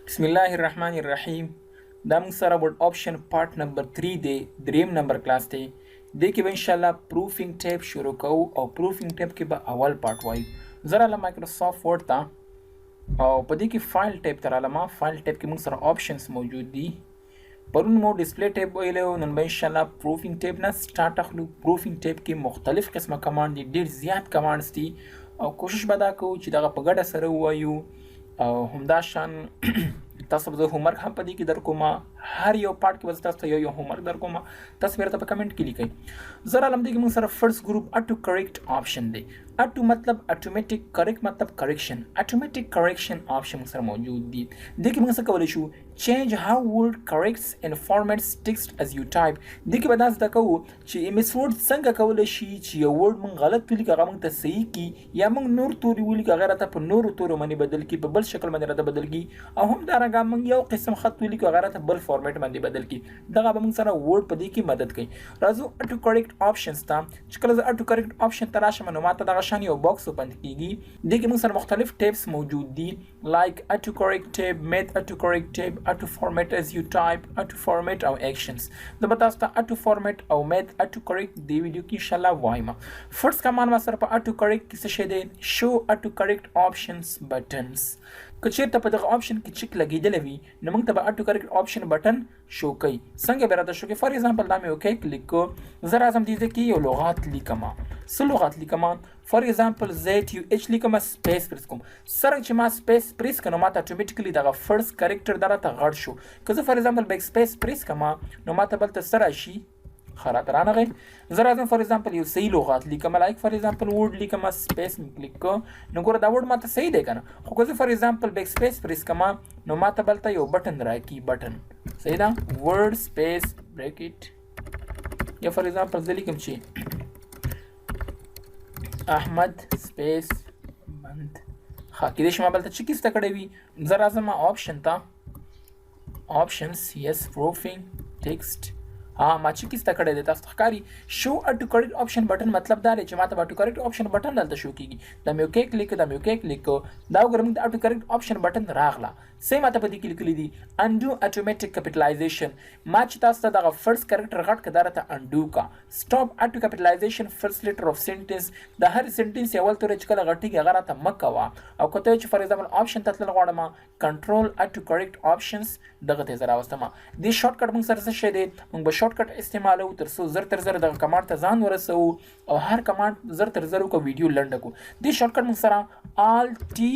بسم الله الرحمن الرحیم. دا موږ سره ورډ آپشن پارټ نمبر 3 دی، دریم نمبر کلاس دی. دې کې به ان شاء الله پروفینګ ټیب شروع کوو او پروفینګ ټیب کې به اول پارټ وایو. زه راغلم مایکروسافټ ورډ ته او په دې کې فایل ټیب ته راغلم. فایل ټیب کې موږ سره آپشنز موجود دي. پرون مو ډیسپلی ټیب ویلی و، نن به ان شاء الله پروفینګ ټیب نه سټارټ اخلو. پروفینګ ټیب کې مختلف قسمه کمانډ دي، ډیر زیات کمانډز دي او کوشش به دا کوو چې دغه په ګډه سره ووایو. او همدا شان تاسو به زه هومورک هم په دې کې در کوم، هر یو پارټ کې به زه تاسو ته یو یو هومورک در کوم، تاسو به راته په کمنټ کې لیکئ. زه رالم، دې کې موږ سره فرست ګروپ اټو کریکټ آپشن دی. اټو مطلب اتوماتیک، کریکټ مطلب کریکشن. اتوماتیک کریکشن آپشن موږ سره موجود دی. دې کې موږ څه کولی شو؟ Change how word corrects and formats text as you type. دې کې به دا زده کوو چې ایم اس ورډ څنګه کولی شي چې یو ورډ موږ غلط ولیکو هغه موږ ته صحیح کړي، یا موږ نور توري ولیکو هغه راته په نورو تورو باندې بدل کړي، په بل شکل باندې راته بدل کړي، او همدارنګه موږ یو قسم خط ولیکو هغه راته بل فارمیټ باندې بدل کړي. دغه به موږ سره ورډ په دې کې مدد کوي. راځو اټو کریکټ آپشنز ته. چې کله زه اټو کریکټ آپشن ته راشم نو ماته دغه شان یو باکس اوپن کیږي. دې کې موږ سره مختلف ټیبس موجود دي، like auto correct tab, math auto correct tab, auto format as you type, auto format او actions. زه به تاسو ته auto format او math auto correct دې ویډیو کې ان شاء الله وایم. فرست کمان ما سره په auto correct کې څه شی دی؟ Show auto correct options buttons. که چیرته په دغه آپشن کې چک لګیدلی وي نو موږ ته به اټو کریکټ آپشن بټن شو کوي. څنګه به راته شو کوي؟ فار ایگزامپل دا مې اوکی کلیک کو، زه راځم دې ځای کې یو لغات لیکم. څه لغات لیکم؟ فار ایگزامپل زیډ یو ایچ لیکم، سپیس پریس کوم. څرنګه چې ما سپیس پریس کړ نو ماته اتوماتیکلی دغه فرست کریکټر دا راته غټ شو. که زه فار ایگزامپل بیک سپیس پریس کړم نو ماته بل ته څه راشي؟ ښه راته رانغی. زه راځم فار ایگزامپل یو صحیح لغات لیکم، لایک فار ایگزامپل ورډ لیکم، سپیس مې کلیک کو، نو ګوره دا ورډ ماته صحیح دی که نه. خو که زه فار ایگزامپل بیک سپیس پریس کړم نو ماته بلته یو بټن راکړي، بټن صحیح ده، ورډ سپیس بریکټ. یا فار ایگزامپل زه لیکم چې احمد سپیس بند. ښه، کېدای شي ما بلته چې کیسته کړی وي. زه راځم آپشن ته، آپشنز، یس، پروفینګ ټیکسټ. ها، ما چې کیسته کړی دی تاسو ته ښکاري. شو اټو کریکټ آپشن بټن مطلب دا دی چې ما ته به اټو کریکټ آپشن بټن دلته شو کیږي. دا مې اوکی کلیک، دا مې اوکی کلیک. دا وګوره موږ د اټو کریکټ آپشن بټن راغله. څه ما ته په دې کې لیکلي دي؟ انډو اتوماتیک کپیټلایزیشن. ما چې تاسو ته دغه فرست کریکټر غټ که دا راته انډو کا. سټاپ اټو کپیټلایزیشن فرست لیټر اف سنټنس. د هر سنټنس اول توری چې کله غټیږي هغه راته مه کوه. او که ته چې فار ایگزامپل آپشن ته تلل غواړم، کنټرول اټو کریکټ آپشنز دغه ته زه راوستم. دې شارټ کټ موږ سره څه شی دی؟ موږ به شارټ کټ استعمالو تر څو زر تر زره دغه کمانډ ته ځان ورسوو او هر کمانډ زر تر زره کو ویډیو لنډه کو. دې شارټ کټ موږ سره آل ټي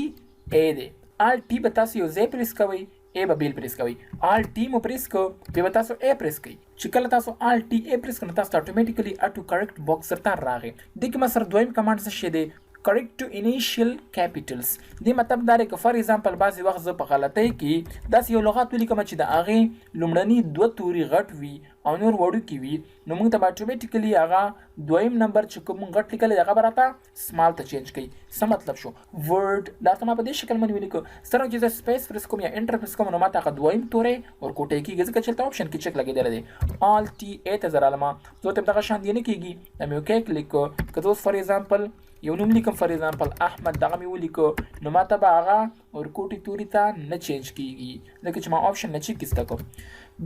ای دی. آل ټي به تاسو یو ځای پریس کوئ، ای به بیل پریس کوئ. آل ټي مو پریس کو، بیا به تاسو ای پریس کوئ. چې کله تاسو آل ټي ای پریس کړئ تاسو ته اتوماتیکلی اټو کریکټ باکس درته راغی. دې کې ما سره دویم کمانډ څه شی دی؟ Correct to initial capitals. دې مطلب دا دی که فار ایگزامپل بعضې وخت زه په غلطۍ کې داسې یو لغات ولیکم چې د هغې لومړني دوه توري غټ وي او نور وړوکي وي، نو موږ ته به اتوماتیکلی هغه دویم نمبر چې کوم موږ غټ لیکلی هغه به راته سمال ته چینج کوي. څه مطلب شو؟ ورډ دا ته ما په دې شکل باندې ولیکو. څرنګه چې زه سپیس پریس کوم یا انټر پریس کوم نو ما ته هغه دویم توری ورکوټی کېږي، ځکه چې هلته آپشن کې چک لګېدلی دی. آل ټي ای ته زه رالم، زه ورته دغه شان دی نه کېږي. دا مې اوکی کلیک کړو. که زه اوس فار ایگزامپل یو نوم لیکم، فار ایگزامپل احمد، دغه مې ولیکو نو ما ته به هغه ورکوټي توري ته نه چینج کیږي، ځکه چې ما آپشن نه چک زده کوم.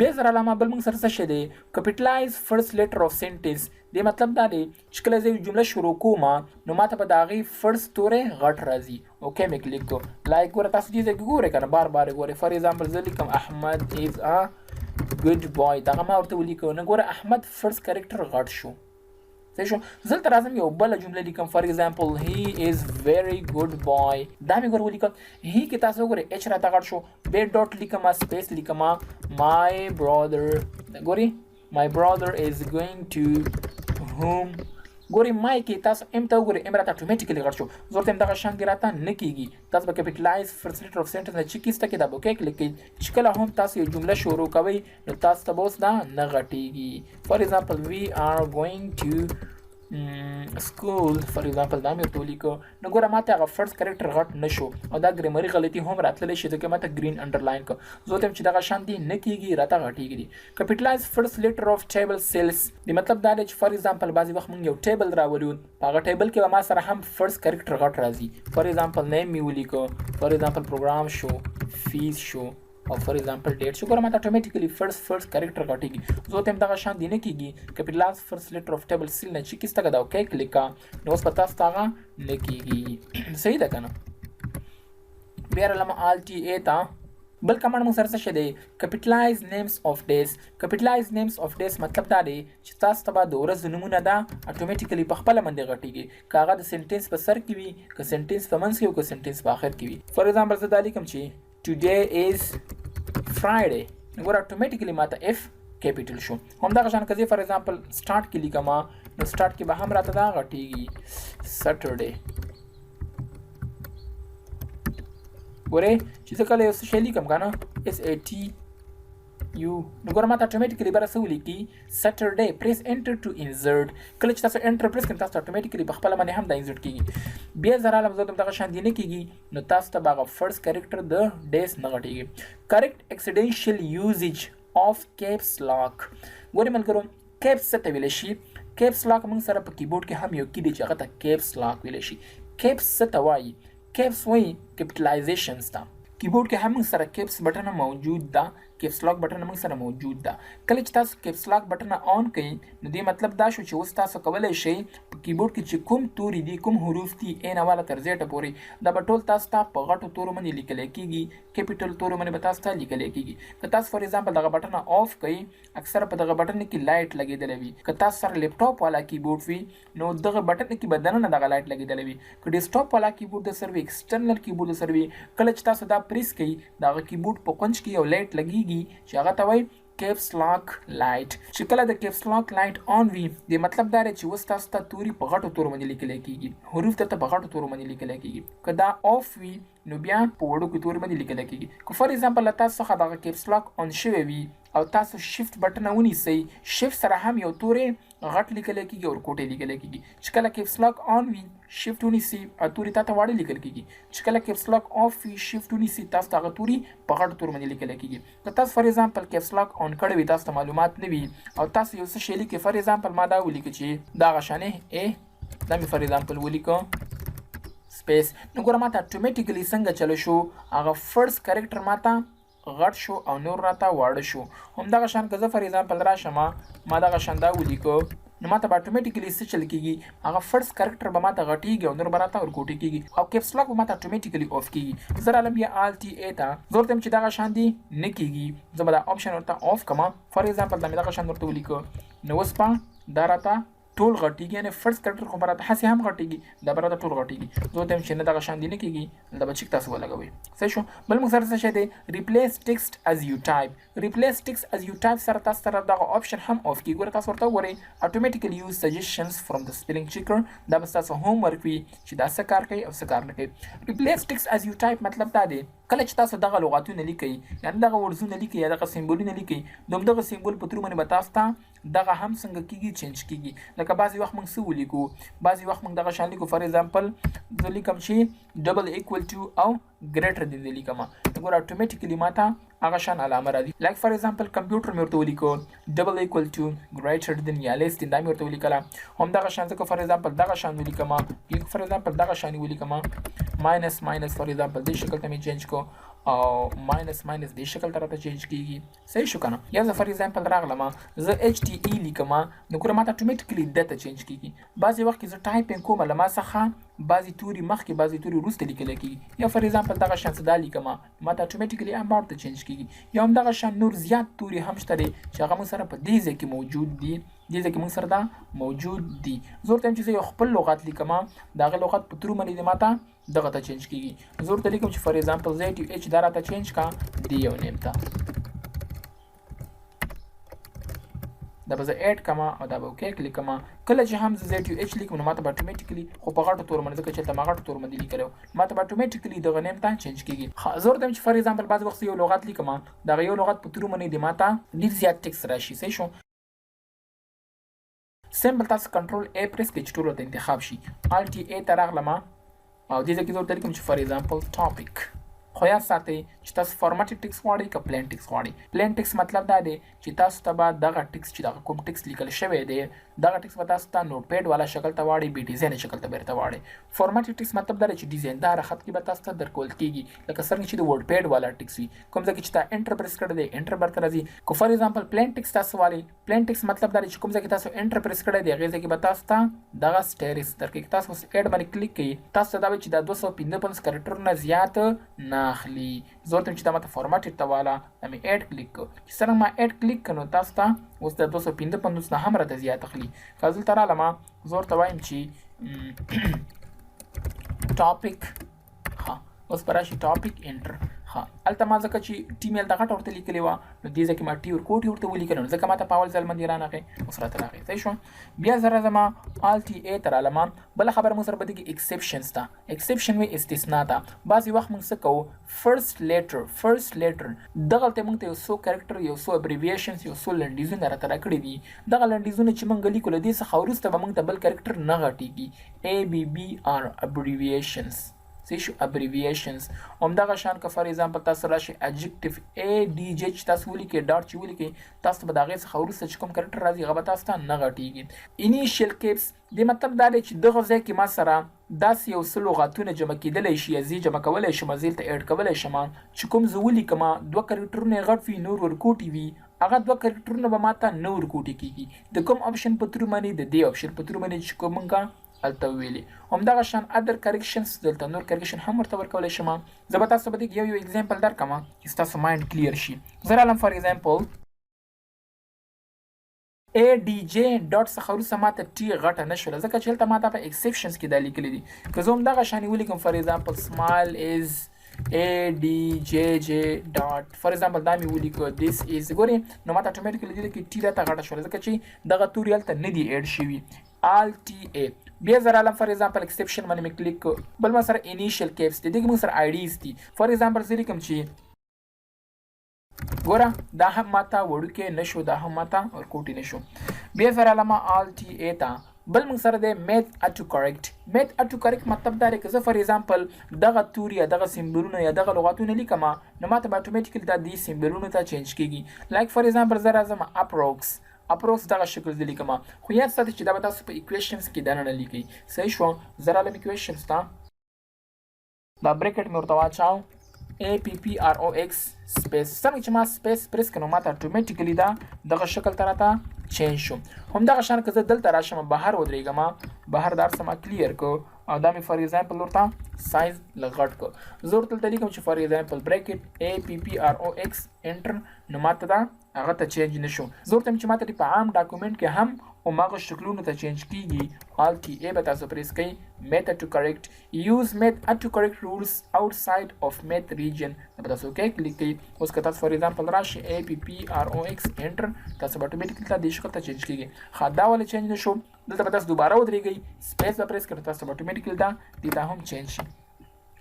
بیا زه رالم، بل موږ سره څه شی دی؟ کپیټلایز فرست لیټر اف سنټنس. دې مطلب دا دی چې کله زه یو جمله شروع کوم نو ما ته به د هغې فرست توری غټ راځي. اوکی مې کلیک کو. لایک ګوره تاسو دې ځای کې ګورئ که نه، بار بار یې ګورئ. فار ایگزامپل زه لیکم احمد از ا ګډ بوای، دغه ما ورته ولیکو، نو ګوره احمد فرست کریکټر غټ شو. صحیح شو. زه دلته راځم یو بله جمله لیکم، فار ایگزامپل he is very good boy. دا مې ګوره ولیکم. هی کې تاسو وګورئ اچ راته غټ شو. بیا ډاټ لیکم، سپیس لیکم، my brother، ګورئ my brother is going to home. ګورئ مای کې تاسو ام ته وګورئ، ام راته اتوماتیکلی غټ شو. زه ورته دغه شان دې راته نه کیږي. تاسو به کپیټلایز فرست لیټر اف سنټنس نه چې کیسته کې دا به اوکی کلیک کړئ. چې کله هم تاسو یو جمله شروع کوئ نو تاسو ته به اوس دا نه غټیږي. فار ایگزامپل we are going to school، فار ایگزامپل دا مې ورته ولیکو، نو ګوره ماته هغه فرست کریکټر غټ نه شو او دا ګرامري غلطي هم راتللی شي، ځکه ماته ګرین انډرلاین کو. زه ورته وایم چې دغه شان دي نه کیږي، راته غټیږي دي. کپیټلایز فرست لیټر اف ټیبل سیلز. د مطلب دا دی چې فار ایگزامپل بعضې وخت موږ یو ټیبل راولو، په هغه ټیبل کې به ما سره هم فرست کریکټر غټ راځي. فار ایگزامپل نیم مې ولیکو، فار ایگزامپل پروګرام شو، فیس شو، او فار ایگزامپل ډیټ شو، ګوره ماته اتوماتیکلی فرست کریکټر غټیږي. زه ته دغه شان دی نه کیږي. کیپټلایز فرست لیټر اف ټیبل سیل نه چې کیسته دا اوکی کلیک کا، نو اوس په تاسو ته هغه نه کیږي. صحیح ده کنه؟ بیا لمه آل ټي ای ته. بل کمانډ موږ سره څه شی دی؟ کپیټلایز نیمز اف ډیز. کپیټلایز نیمز اف ډیز مطلب دا دی چې تاسو ته به د ورځو نومونه دا اتوماتیکلی په خپله باندې غټیږي، که هغه د سنټنس په سر کې وي، که سنټنس په منځ کې او که سنټنس په آخر کې وي. فار ایگزامپل زه دا لیکم چې today is Friday، نو ګوره اتوماتیکلی ماته اف کیپټل شو. همدغه شان که زه فار ایگزامپل سٹارټ کې لیکم، نو سٹارټ کې به هم راته دا غټیږي. سټرډے، ګورې چې زه کله یو څه شی لیکم که نه، اس ای ټي یو، نو ګوره ماته اتوماتیکلی بره څه ولیکي؟ سټرډے. پریس انټر ټو انزرټ. کله چې تاسو انټر پریس کړئ، تاسو اتوماتیکلی په خپله باندې هم دا انزرټ کیږي. بیا زه رالم، زه دغه شان دی نه کیږي، نو تاسو ته به هغه فرست کریکټر د ډیس نه غټیږي. کریکټ اکسیډنشل یوزیج اف کیپس لاک. ګورې ملګرو، کیپس څه ته ویلی شي؟ کیپس لاک موږ سره په کیبورډ کې هم یو کی دی چې هغه ته کیپس لاک ویلی شي. کیپس څه ته وایي؟ کیپس وایي کیپټلایزیشنز ته. کیبورډ کې هم موږ سره کیپس بټن موجود ده، کیپس لاک بټن موږ سره موجود ده. کله چې تاسو کیپس لاک بټن آن کړئ، نو دې مطلب دا شو چې اوس تاسو کولی شئ په کیبورډ کې چې کوم توري دي، کوم حروف دي، ای نه والا تر زیټه پورې، دا به ټول تاسو ته په غټو تورو باندې لیکل کیږي، کیپټل تورو باندې به تاسو ته لیکل کیږي. که تاسو فار ایگزامپل دغه بټن آف کړئ، اکثره په دغه بټن کې لایټ لګېدلی وي. که تاسو سره لپټاپ والا کیبورډ وي، نو دغه بټن کې به دننه دغه لایټ لګېدلی وي. که ډیسکټاپ والا کیبورډ د سره وي، ایکسټرنل کیبورډ د سره وي، کله چې تاسو دا پریس کړئ، دغه کیبورډ په کونج کې یو لایټ لګیږي چې هغه ته وایي کیپس لاک لایټ. چې کله د کیپس لاک لایټ آن وي، د مطلب دا دی چې اوس تاسو ته توري په غټو تورو باندې لیکل کیږي، حروف درته په غټو تورو باندې لیکل کیږي. که دا آف وي، نو بیا په وړوکو تورو باندې لیکل کیږي. که فار ایگزامپل له تاسو څخه دغه کیپس لاک آن شوی وي او تاسو شیفت بټن ونیسئ، شیفت سره هم یو توری غټ لیکل کیږي او ورکوټی لیکل کیږي. چې کله کیپس لاک آن وي، شیفت ونیسي او توري تاته واړه لیکل کیږي. چې کله کیپس لاک آف وي، شیفت ونیسي، تاسو ته هغه توري په غټو تورو باندې لیکل کیږي. که تاسو فار ایگزامپل کیپس لاک آن کړی وي، تاسو ته معلومات نه وي او تاسو یو څه شی لیکئ، فار ایگزامپل ما دا ولیکه چې دا غشانې ای، دا مې فار ایگزامپل ولیکه سپیس، نو ګوره ماته اتوماتیکلی څنګه چلو شو؟ هغه فرست کریکټر ماته غټ شو او نور راته واړه شو. همدغه شان که زه فار ایگزامپل راشم، ما دغه شان دا ولیکو، نو ماته به اتوماتیکلی څه چل کیږي؟ هغه فرست کریکټر به ماته غټیږي او نور به راته ورکوټي کیږي او کیپس لاک به ماته اتوماتیکلی آف کیږي. زه رالم بیا آل ټي ای ته. زه ورته وایم چې دغه شان دی نه کیږي، زه به دا آپشن ورته آف کړم. فار ایگزامپل دا مې دغه شان ورته ولیکو، نو اوس به دا راته ټول غټیږي، یعنې فرست کریکټر خو به راته هسې هم غټیږي، دا به راته ټول غټیږي. زه ورته وایم چې نه، دغه شان دی نه کیږي، دلته به چک تاسو ولګوئ. صحیح شو؟ بل موږ سره څه شی دی؟ ریپلیس ټیکسټ از یو ټایپ. ریپلیس ټیکسټ از یو ټایپ سره تاسو سره دغه آپشن هم آف کیږي. ګوره تاسو ورته وګورئ، اتوماتیکلی یوز سجیشنز فرام د سپیلینګ چیکر. دا به ستاسو هوم ورک وي چې دا څه کار کوي او څه کار نه کوي. ریپلیس ټیکسټ از یو ټایپ مطلب دا دی، کله چې تاسو دغه لغاتونه لیکئ، یعنې دغه ورډزونه لیکئ یا دغه سیمبولونه لیکئ، نو همدغه سیمبول په ترو باندې به تاسو ته دغه هم څنګه کیږي؟ چینج کیږي. لکه بعضې وخت موږ څه ولیکو؟ بعضې وخت موږ دغه شان لیکو، فار ایگزامپل زه لیکم چې ډبل ایکول ټو او ګریټر دین زه لیکم، نو ګوره اتوماتیکلی ماته هغه شان علامه راځي. لایک فار ایگزامپل کمپیوټر مې ورته ولیکو، ډبل ایکول ټو ګریټر دین یا لیس دین، دا مې ورته ولیکله. همدغه شان زه که فار ایگزامپل دغه شان ولیکم، فار ایگزامپل دغه شان یې ولیکم، ماینس ماینس فار ایگزامپل دې شکل ته مې چینج کو او ماینس ماینس دې شکل ته راته چینج کیږي. صحیح شو کنه؟ یا زه فار ایگزامپل راغلم، زه ایچ ټي ای لیکم، نو ګوره ماته اتوماتیکلی ده ته چینج کیږي. بعضې وخت کې زه ټایپینګ کوم، له ما څخه بعضې توري مخکې بعضې توري وروسته لیکل کیږي. یا فار ایگزامپل دغه شان څه دا لیکم، ماته اتوماتیکلی امبار ته چینج کیږي. یا هم دغه شان نور زیات توري هم شته دی چې هغه موږ سره په دې ځای کې موجود دي، دې ځای کې موږ سره دا موجود دي. زه ورته وایم چې زه یو خپل لغت لیکم، د هغه لغت په ترو باندې ماته دغه ته چینج کیږي. زه ورته لیکم چې فار ایگزامپل زیډ یو ایچ دا راته چینج کا دې یو نیم ته، دا به زه اډ کما او دا به اوکی کلیک کما. کله چې هم زه زیډ یو ایچ لیکم، نو ماته به اتوماتیکلی، خو په غټو تورو باندې، ځکه چې هلته ما غټو تورو باندې لیکلی و، ماته به اتوماتیکلی دغه نیم ته چینج کیږي. زه ورته وایم چې فار ایگزامپل بعضې وخت یو لغت لیکم، دغه یو لغت په تورو باندې د ماته ډېر زیات ټیکس راشي. صحیح شو؟ سمپل تاسو کنټرول ای پریس کړئ چې ټول ورته انتخاب شي. آل ټي ای ته راغلم او دې ځای کې زه ورته لیکم چې فار ایگزامپل ټاپک. خو یاد ساتئ چې تاسو فارمټډ ټیکس غواړئ که پلین ټیکس غواړئ. پلین ټیکس مطلب دا دی چې تاسو ته به دغه ټیکس چې دغه کوم ټیکس لیکل شوی دی دغه ټیکس به تاسو ته نوټ پیډ والا شکل ته واړي، بی ډیزاین شکل ته بیرته واړي. فارمټډ ټیکس مطلب دا دی چې ډیزاین دار خط کې به تاسو ته درکول کیږي، لکه څنګه چې د ورډ پیډ والا ټیکس وي، کوم ځای کې چې تا انټر پریس کړی دی انټر برته راځي. که فار ایگزامپل پلین ټیکس تاسو والي، پلین ټیکس مطلب دا دی چې کوم ځای کې تاسو انټر پریس کړی دی هغې ځای کې به تاسو ته دغه سټیریس درکوي. که تاسو اوس اډ باندې کلیک کوئ تاسو ته دا وایي چې دا 255 کریکټرونه زیات نه اخلي. زه ورته وایم چې دا ماته فارمټ ته واله، دا مې اډ کلیک کړ، چې څرنګه ما اډ کلیک کړ نو تاسو ته اوس د 255 نه هم راته زیات اخلي. که زه دلته رالم زه ورته وایم چې ټاپک، ښه اوس به راشي ټاپک انټر. ښه هلته ما ځکه چې ټي مې هلته غټه ورته لیکلې وه نو دې ځای کې ما ټي ورکوټي ورته ولیکله، نو ځکه ما ته په اول ځل باندې رانغی، اوس راته راغی. صحیح شو. بیا زه راځم آل ټي ای ته رالم. بله خبره موږ سره په دې کې ایکسپشنز ده. ایکسپشن وی استثنا ده. بعضې وخت موږ څه کوو، فرست لیټر، فرست لیټر دغلته موږ ته یو څو کریکټر، یو څو ابریویشنز، یو څو لنډیزونه راته راکړي دي. دغه لنډیزونه چې موږ لیکو له دې څخه وروسته به موږ ته بل کریکټر نه غټیږي. ای بی بی آر ابریویشنز، څه شو ابریویشنز. همدغه شان که فار ایگزامپل تاسو راشي اډجیکټیو ای ډي جی چې تاسو ولیکئ، ډاټ چې ولیکئ، تاسو به د هغې څخه وروسته چې کوم کریکټر راځي هغه به تاسو ته نه غټیږي. انیشیل کیپس دې مطلب دا دی چې دغه ځای کې ما سره داسې یو څه لغاتونه جمع کېدلی شي یا زه جمع کولی شم، زه دلته اډ کولی شم چې کوم زه ولیکم دوه کریکټرونه یې غټ وي نور ورکوټي وي، هغه دوه کریکټرونه به ماته نه ورکوټي کېږي. د کوم اپشن په ترو باندې؟ د دې اپشن په ترو باندې چې کوم مونږ هلته ویلي. همدغه شان ادر کریکشنز، دلته نور کریکشن هم ورته ورکولی شم. زه به تاسو به دې یو یو اگزامپل درکړم چې ستاسو مایند کلیر شي. زه رالم فار ایگزامپل ای ډي جی ډاټ څخه وروسته ماته ټي غټه نه شوله، ځکه چې هلته ماته په ایکسپشنز کې دا لیکلي دي. که زه همدغه شان یې ولیکم فار ایگزامپل سمال از ای ډي جی جی ډاټ فار ایگزامپل دا مې ولیکو دیس از، ګورې نو ماته اتوماتیکلی دې کې ټي راته غټه شوله، ځکه چې دغه توري هلته نه دي اډ شوي. آل ټي ای بیا زه رالم فار ایگزامپل ایکسپشن باندې مې کلیک کړ. بل ما سره انیشل کیپس دی، دې کې موږ سره آی ډیز دي. فار ایگزامپل زه لیکم چې ګوره دا هم ماته وړوکی نه شو، دا هم ماته ورکوټی نه شو. بیا زه رالم آل ټي ای ته. بل موږ سره دی میت اټو کریکټ. میت اټو کریکټ مطلب دا دی که زه فار ایگزامپل دغه توري یا دغه سمبولونه یا دغه لغاتونه لیکم نو ماته به اتوماتیکلی دا دې سمبولونو ته چینج کیږي. لایک فار ایگزامپل زه راځم اپروکس، اپروکس دغه شکل زه لیکم، خو یاد ساتئ چې دا به تاسو په ایکویشنز کې دننه لیکئ. صحیح شو. زه رالم ایکویشنز ته، دا بریکټ مې ورته واچاو ای پی پی آر او ایکس سپیس. څنګه چې ما سپیس پریس کړم ماته اتوماتیکلی دا دغه شکل ته راته چینج شو. همدغه شان که زه دلته راشم بهر ودرېږم، بهر دا هر څه ما کلیر کړو او دا مې فار ایگزامپل ورته سایز لږ غټ کړو. زه ورته دلته لیکم چې فار ایگزامپل بریکټ ای پی پی آر او ایکس انټر، نو ماته دا هغه ته چینج نه شو. زه ورته وایم چې ماته دې په عام ډاکومنټ کې هم هماغه شکلونو ته چینج کیږي. آل ټي ای به تاسو پریس کړئ، میت ټو کریکټ، یوز میت اټو کریکټ رولز آوټساید اف میت ریجن، دا به تاسو کې کلیک کړئ. اوس که تاسو فار ایگزامپل راشي ای پی پی آر او ایکس انټر، تاسو به اتوماتیکلی دا دې شکل ته چینج کیږي. ښه دا ولې چینج نه شو؟ دلته به تاسو دوباره ودرېږئ، سپیس به پریس کړئ، تاسو به اتوماتیکلی دا دې ته هم چینج شي.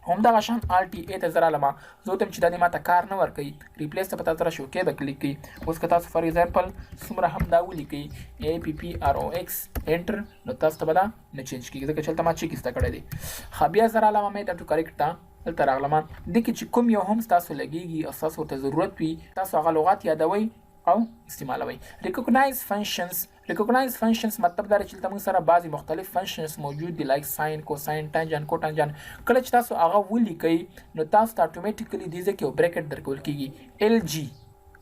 همدغه شان آل ټي ای ته زه رالم، زه ورته وایم چې دا دې ماته کار نه ورکوي، ریپلیس ته به تاسو راشي اوکې به کلیک کړئ. اوس که تاسو فار ایگزامپل څومره هم دا ولیکئ ای پی پی آر او ایکس انټر، نو تاسو ته به دا نه چینج کیږي، ځکه چې هلته ما چیک زده کړی دی. ښه بیا زه رالم میت اټو کریکټ ته، دلته راغلم. دې کې چې کوم یو هم ستاسو لګیږي او ستاسو ورته ضرورت وي تاسو هغه لغات یادوئ او استعمالوئ. ریکوګنایز فنکشنز، ریکوګنایز فنکشنز مطلب دا دی چې دلته موږ سره بعضې مختلف فنکشنز موجود دي، لایک ساین، کوساین، ټانجن، کوټانجن. کله چې تاسو هغه ولیکئ نو تاسو ته اتوماتیکلی دې ځای کې یو بریکټ درکول کیږي، ال جی.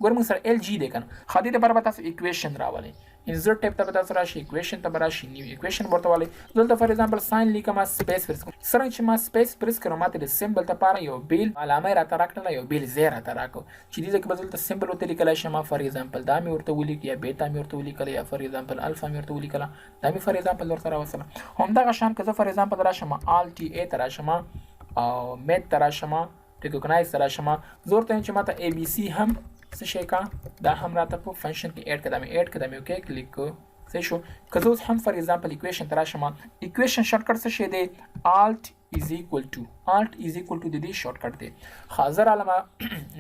ګوره موږ سره ال جی دی که نه. ښه دې لپاره به تاسو ایکویشن راولئ، انزرټ ټیب ته به تاسو راشي، ایکویشن ته به راشي، نیو ایکویشن ورته والئ. دلته فار ایگزامپل ساین لیکم، سپیس پریس کوم. څرنګه چې ما سپیس پریس کړم ماته د سمبل لپاره یو بیل علامه راته راکړله، یو بیل ځای راته راکړ چې دې ځای کې به دلته سمبل ورته لیکلی شم. فار ایگزامپل دا مې ورته ولیک، یا بیتا مې ورته ولیکله، یا فار ایگزامپل الفا مې ورته ولیکله، دا مې فار ایگزامپل ورته راوستله. همدغه شان که زه فار ایگزامپل راشم آل ټي ای ته راشم او میت ته راشم، ریکوګنایز ته راشم، زه ورته وایم چې ماته ای بي سي هم څه شی کا، دا هم راته په فنکشن کې اډ کړه، دا مې اډ کړه، دا مې اوکې کلیک کړ. صحیح شو. که زه اوس هم فار ایگزامپل ایکویشن ته راشم، ایکویشن شارټکټ څه شی دی؟ آلټ is equal to، alt is equal to د دې شارټکټ دی. ښه زه رالم،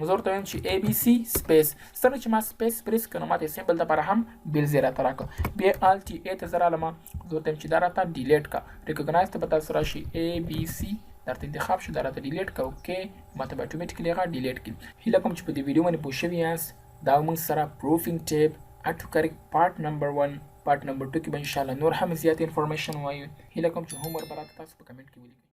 زه ورته وایم چې ای بي سي سپیس. څنګه چې ما سپیس پریس کړ نو ماته سمبل لپاره هم بیل ځای راته راکړ. بیا آلټ ای ته زه رالم، زه ورته وایم چې دا راته ډیلیټ کړه. ریکوګنایز ته به تاسو راشي ای بي سي درته انتخاب شو، دا راته ډیلیټ کا. اوکې، ماته به اټومیټیکلی هغه ډیلیټ کړي. هیله کوم چې په دې ویډیو باندې پوه شوي یاست. دا موږ سره پروفینګ ټیب اټو کریکټ پارټ نمبر 1. پارټ نمبر 2 کې به انشاءالله نور هم زیات انفارمیشن وایو. هیله کوم چې هوم ورک به راته تاسو په کمنټ کې ولیکئ.